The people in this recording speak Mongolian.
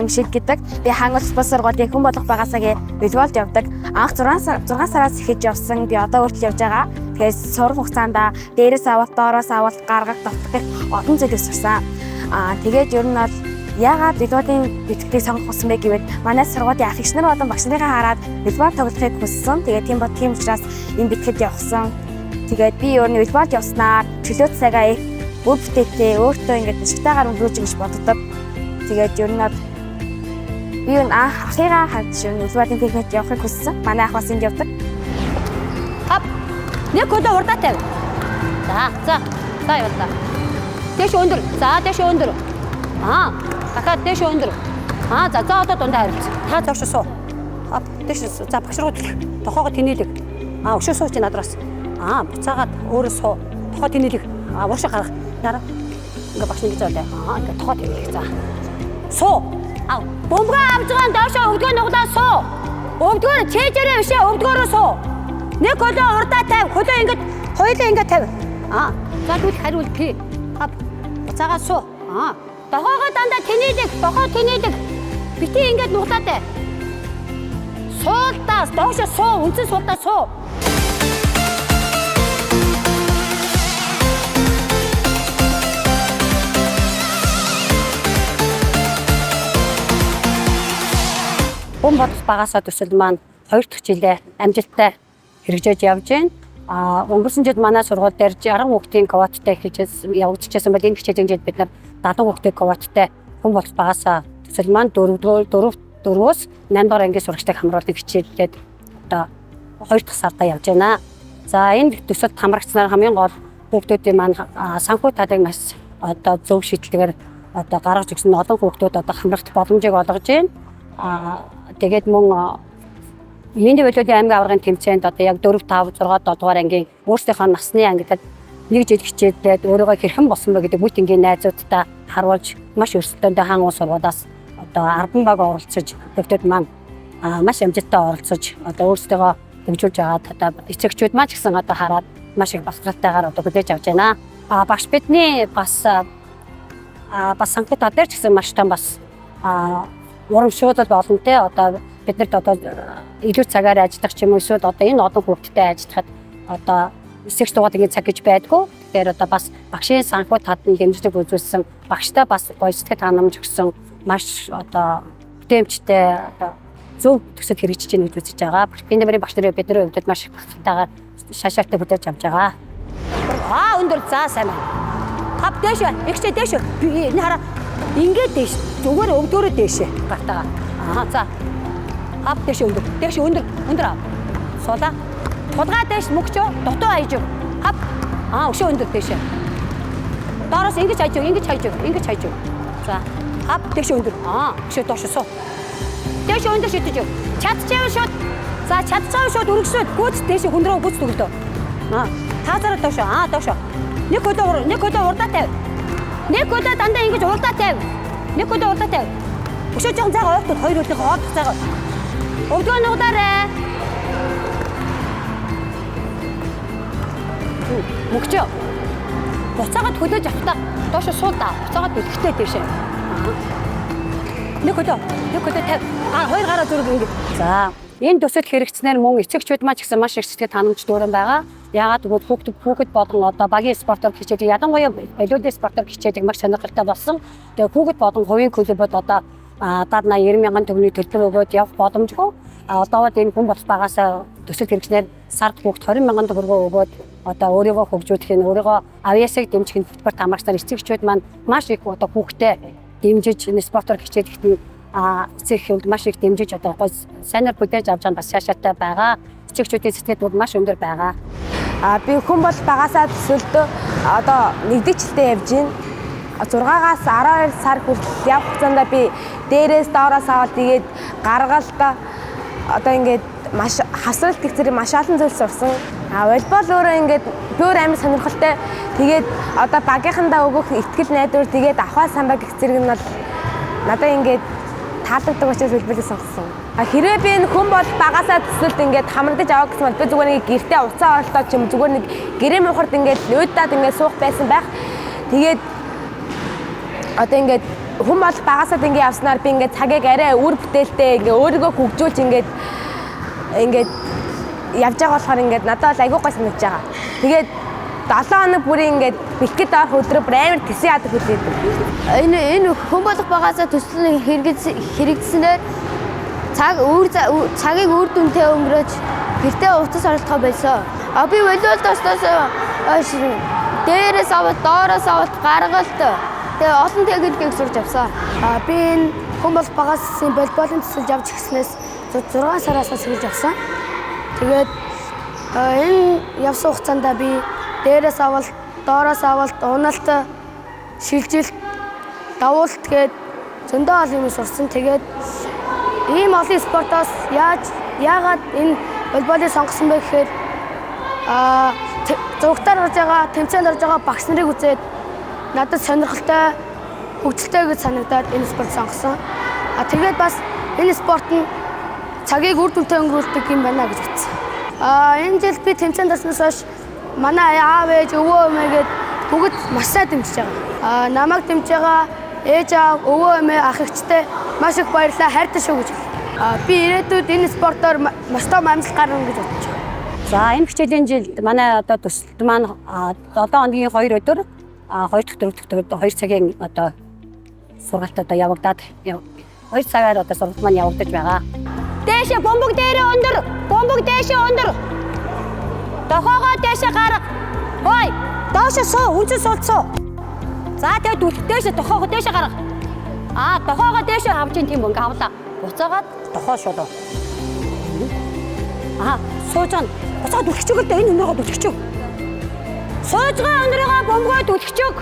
Шиг гэдэг. Би Хангул спорт сургуулийн хүн болох багасаа волейболд явдаг. Анх 6 сар 6 сараас эхэлж явсан. Би одоо хүртэл явж байгаа. Тэгээд сурах хугацаанд дээрээс авалт, доороос авалт, гаргах, довтлох олон зүйлийг сурсан. Тэгээд ер нь бол яагаад волейболын бэлтгэлийг сонгох болсон бэ гэвэл манай сургуулийн ах эгч нар болон багш нарыгаа хараад волейбол тоглохыг хүссэн. Тэгээд тийм учраас энэ бэлтгэлд явсан. Тэгээд би ер нь волейболд явснаар чөлөө цагаа их үр бүтээтэй өөртөө ингээд ашигтайгаар өнгөрүүлж гэж боддог. Тэгээд ер нь бол би юу анх ахыгаа харж юу волейболын техникт явахыг хүссэн. Манай ах бас энд явдаг. Хап. Нэг хөлөө урдаа тавь. За, за. За явуулаа. Дээш өндөр. За, дээш өндөр. Аа, дахиад дээш өндөр. Аа, за, за одоо дундаа харилц. Та зогш суу. Хап, дээш за багш руу түлх. Тохоогоо тэнэлэг. Аа, өшөө сууч надраас. Аа, буцаагаад өөрөө суу. Тохоо тэнэлэг. Аа, урагш гарах. Нараа. Ингээ багш ингэж ойлаа. Аа, ингээ тохоо тэнэлэг. За. Суу. Аа, бөмбөгөө авч байгаа нь доошоо өвдгөө нуглаа суу. Өвдгөөр чэжээрээ бишээ өвдгөөрөө суу. Нэг хөлөө урдаа тавь. Хөлөө ингэж хоёулаа ингэ тавь. Аа, за тэгвэл хариул тий. Хап. Буцаагаад суу. Аа. Дохоогоо дандаа тэнэлэг, дохоо тэнэлэг. Бити ингэж нуглаатай. Суултаас доошоо суу, үндсэн суултаа суу. Хүн бодох багасаа төсөл маань 2 дахь жилээ амжилттай хэрэгжиж явж байна. А өнгөрсөн жил манай сургууль дээр 60 хүүхдийн квоттой эхэлж явагдчихсан бол энэ хичээлийн жил бид нар 70 хүүхдийн квоттой хүн болох багасаа төсөл маань 4-өөс 8 дугаар ангийн сурагчдыг хамруулан хичээллээд одоо 2 дахь сардаа явж байна. За энэ төсөлд хамрагдсанаар хамгийн гол хүүхдүүдийн маань санхүү талыг маш одоо зөв шийдэлтэйгээр одоо гаргаж өгсөн олон хүүхдүүд одоо хамрагдах боломжийг олгож байна. Тэгээд мөн Миний болиогийн аймгийн аваргын тэмцээнд одоо яг 4 5 6 7 дугаар ангийн өөрсдийнхөө насны ангидад нэг жил хичээллээд өөрийгөө хэрхэн болсон бэ гэдэг бүх энгийн найзуудтай харуулж маш өрсөлдөөнтэй хаан уус сургуулиас одоо 10 баг оролцож хүүхдүүд маань маш амжилттай оролцож одоо өөрсдийгөө дэмжүүлж байгаад одоо эцэгчүүд маань ч гэсэн одоо хараад маш их бахархалтайгаар одоо хүлээж авч байна. А багш бидний бас бас санхүү тал дээр ч гэсэн маш том бас урамшуулал болно те одоо биднэрт одоо илүү цагаар ажиллах ч юм уу эсвэл одоо энэ олон хүүхдтэй ажиллахад одоо эсэгч дугаадгийн цаг гэж байдгүй. Тэгэхээр одоо бас багшийн санхүү талд нь дэмжлэг үзүүлсэн багштай бас гоё сэтгэл ханамж өгсөн маш одоо бүтээмжтэй одоо зөв төсөл хэрэгжиж байна гэж үзэж байгаа. Бидний багш нарын бидний хувьд маш их бахархалтайгаар шашаалтай хүлээж авч байгаа. Аа өндөр за сайн байна. Хап дээш ихчээ дээш. Энэ хараа ингээд дээш. Зүгээр өвдөөрөө дээшээ гартагаа. Аа за. Хап дээш өндөр. Дээш өндөр. Өндөр ав. Суулаа. Тулгаа дээш мөгчөө дутуу аяж өг. Хап. Аа өшөө өндөр дээшээ. Доороос ингэж хайж өг, ингэж хайж өг, ингэж хайж өг. За. Хап дээш өндөр. Аа өшөө доош суу. Дээш өндөр шүтэж өг. Чадчихвал шууд. За чадчихвал шууд өргөсөөд гүйц дээш хүндрөө гүйц төгөлдөө. Аа таазаараа доошоо. Аа доошоо. Нэг хөлөө нэг хөлөө урдаа тавь. Нэг хөлөө дандаа ингэж урдаа тавь. Нэг хөлөө урдаа тавь. Өшөө жоохон цагаа ойртол хоёр хөлийнхөө хоолдох цагаа. Өвдгөө нуглаарай. Мөгчөө. Буцаагаад хөлөөж авахтаа доошо суулдаа. Буцаагаад бэлгэхтэй дээшээ. Нэг хөлөө, нэг хөлөө тавь. Аа хоёр гараа зүрэг ингэ. За, энэ төсөл хэрэгжснээр мөн эцэгчүүд маань ч гэсэн маш их сэтгэл ханамж дүүрэн байгаа. Яагаад гэвэл хүүхэд болгон одоо багийн спортоор хичээлдэг, ялангуяа болиулын спортоор хичээлдэг маш сонирхолтой болсон. Тэгээ хүүхэд болгон хувийн клубуд одоо 70 80 мянган төгрөгийн төлбөр өгөөд явах боломжгүй. Одоо бол энэ хүн болох багасаа төсөл хэрэгжснээр сард хүүхд 20 мянган төгрөгөө өгөөд одоо өөрийгөө хөгжүүлэх нь өөрийгөө авьяасыг дэмжих нь хөтөлбөрт хамрагчдаар эцэгчүүд маань маш их одоо хүүхдээ дэмжиж энэ спортоор хичээлэхэд нь эцэг эхүүд маш их дэмжиж одоо гой сайнаар бүдээж авч байгаа бас шаашаатай байгаа. Эцэгчүүдийн сэтгэл бүр маш өндөр байгаа. Би хүн бол багасаа төсөлдөө одоо нэгдүгээр жилдээ явж байна. 6-аас 12 сар хүртэл явах хугацаанд би дээрээс доороос аваад тэгээд гаргалт одоо ингээд маш хасралт гэх зэрэг маш олон зүйл сурсан. Волейбол өөрөө ингээд би өөр амар сонирхолтой. Тэгээд одоо багийнхандаа өгөх ихтгэл найдвар тэгээд авахаа самбаа гэх зэрэг нь бол надад ингээд таалагддаг учраас волейболыг сонгосон. Хэрвээ би энэ хүн бол багасаа төсөлд ингээд хамрагдаж аваа гэсэн бол би зүгээр нэг гэртээ уцаа оролдоод ч юм зүгээр нэг гэрээ муухард ингээд нөөддаад ингээд суух байсан байх. Тэгээд одоо ингээд Хүн бол багасаа ингэ явснаар би ингээд цагийг арай үр бүтээлтэй ингээ өөрийгөө хөгжүүлж ингээд ингээд явж байгаа болохоор ингээд надад бол айгүй гой санагдаж байгаа. Тэгээд 7 хоног бүрийн ингээд бэлтгэд орох өдрөө бүр амар тэсэн яадаг хүлээдэг. Энэ хүн болох багасаа төсөл хэрэгжсэнээр цагийг үр дүнтэй өнгөрөөж гэртээ утас оролдохоо болсон. А би волейбол тоглосноос дээрээс аваад, доороос аваад, гаргалт тэгээ олон техникийг сурч авсан. А би энэ хүн бол багаас волейболын төсөлд явж ирснээс 6 сараас эхэлж авсан. Тэгээд энэ явсан хугацаанд би дээрээс авалт, доороос авалт, уналт, шилжилт, давуулт гээд зөндөө олон юм сурсан. Тэгээд ийм олон спортоос яагаад энэ волейболыг сонгосон бэ гэхээр зурагтаар орж байгаа, тэмцээнд орж байгаа багш нарыг үзээд надад сонирхолтой, хөгжилтэй гэж санагдаад энэ спорт сонгосон. А тэгээд бас энэ спорт нь цагийг үр дүнтэй өнгөрүүлдэг юм байна гэж бодсон. Энэ жил би тэмцээнд орсноос хойш манай аав ээж, өвөө эмээ гээд бүгд маш сайн дэмжиж байгаа. Намайг дэмжиж байгаа ээж аав, өвөө эмээ, ах эгчтэй маш их баярлалаа, хайртай шүү гэж хэлье. Би ирээдүйд энэ спортоор маш том амжилт гаргана гэж бодож байгаа. За энэ хичээлийн жилд манай одоо төсөлт маань 7 хоногийн 2 өдөр 2 дахь 4 дахь 2 цагийн одоо сургалт одоо явагдаад 2 цагаар одоо сургалт маань явагдаж байгаа. Дээшээ бөмбөг дээрээ өндөр, бөмбөг дээшээ өндөр. Дохоогоо дээшээ гарга. Хой, доошоо суу, үнцэн суулцуу. За тэгээд үлх дээшээ дохоогоо дээшээ гарга. Аа, дохоогоо дээшээ авч ин тийм ингээ авлаа. Буцаагаад дохоо шулуу. Аа, сууж ан. Буцаад үлхчихөг л дээ, энэ өнөргөө үлхчихөг. Суужгаа өнөргөө бөмбөгөөд үлхчихөг.